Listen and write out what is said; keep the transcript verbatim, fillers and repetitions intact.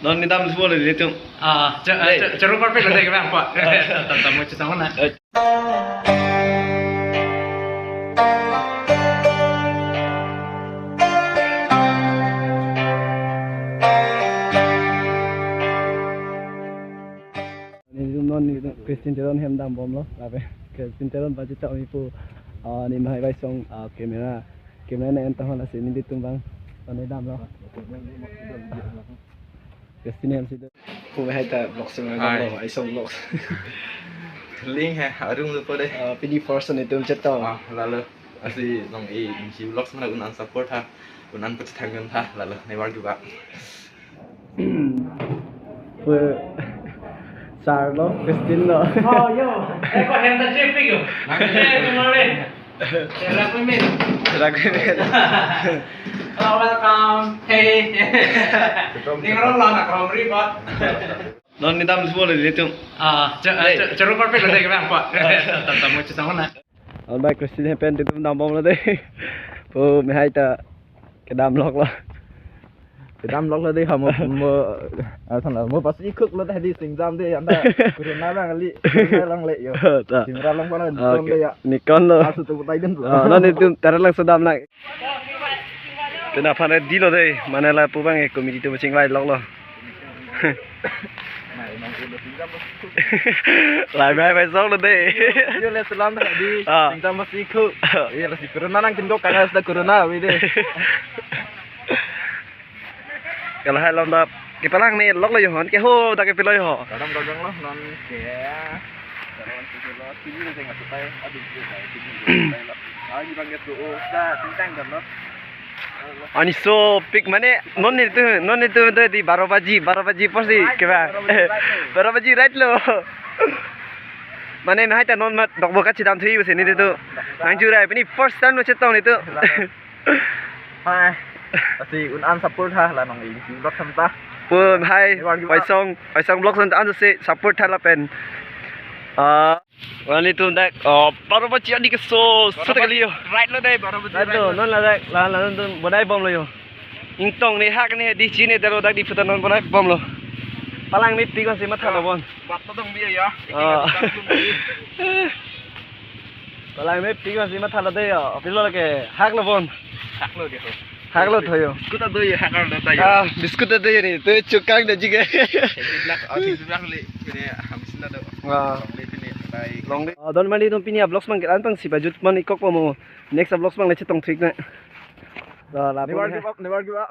Non nidam semua dari itu. Ah, ce- Hey. ce- ceru parpik lo dei kevang po. Tam tam mo chetong na. Eh. Nelitum non nelitum Christian Teron hem dambomlo, lapen Christian Teron baji ta mipu, ah, ne mehai bai song, ah, camera, camera na en tahon asi nelitum bang, on damlo. Christian hem si do. Pu mehai ta vlog song Hai. Damlo, ai song vlog. Link hai, arung lupa deh. Ah, pini first nelitum chetong. Ah, lalo. Asi nong e, si vlog mana un-an support ha. Un-an pachethang tha, lalo. Never give up. Pu sar lo, Christian lo. Oh, yo. Eh, ko hem ta chepik yo. Eh, good morning. Sera kumin. Sera kumin. Oh, welcome. Hey. Ning rong lo na krom report. Non nidam semua dari itu. Ah, ce- Hey. ce- ceru parpik lo dei kevang po. Tam tam mo chetong na. On bai Christian hem pen nelitum dambomlo dei. Pu mehai ta kedam loklo. Kedam loklo dei ha mo mo, ah, than lo mo pas ikhuk lo dei di singjam dei anta corona bang ali corona longle yo. Ta. Camera long kono Ah, Nikon oke. Dei ya. Nikon lo. Asu tu putai den lo. Ah, non nelitum Teron lang sodam lang. Tena aphan ready lo dei, mane lapu bang e committee atum chingvai loklo. Lai mai mai song lo dei. Yo le salam tadi. Ah. Singjam masih ikut. Iya, masih corona nang tindok karena sudah corona, wih deh. Kalau hai lom dap, kepalang me loklo yo hon, ke ho dak kepilo yo ho. Kadam gagang lo non ke. Kadam kepilo, sini lo jangan sutai, aduh, sutai, sini lo sutai lo. Ah, ini bang gitu, oh, dah, tintang dan lo. Ani sopik mane non nelitum, non nelitum itu di baro baji, baro baji apotsi kevang. Baro baji right lo. Baro baji right lo. Mane mehai ta non mat dokbo kachedam thui pusi nelitum. Nang jurai pini first time lo chetong nelitum. Hai. Asi un-an support ha la nong ing vlog samta. Pu hai, Never give up. Bai song, bai song vlog samta an si support ha lapen. Ah, nelitum dak, oh, baro baji ani keso, Baro sota kali yo. Right lo dei, baro baji Right right lo, lo. Non la dak, la la nelitum bonai bomlo yo. Ingtong ne hak ne di chine dalo dak di puta non bonai bomlo. Palang mepik si mathalo bon. Bat lo dong bi ya. Ah. Palang mepik si mathalo dei yo. Pilo lake haklo bon. Haklo dei ho. Haklo tho yo. Biscuit ado ye hakar do ta yo. Ah, biscuit ado ye ni. Tu chukang da jige. Black, ah, black le. Pine ham sila do. Ah. Long le pine tai. Long le. Ah, don mandi tum pini vlogs mang ke an pangsi pajut man ikok po mo. Next vlogs mang le chetong thik na. La la. Never give up, never give up.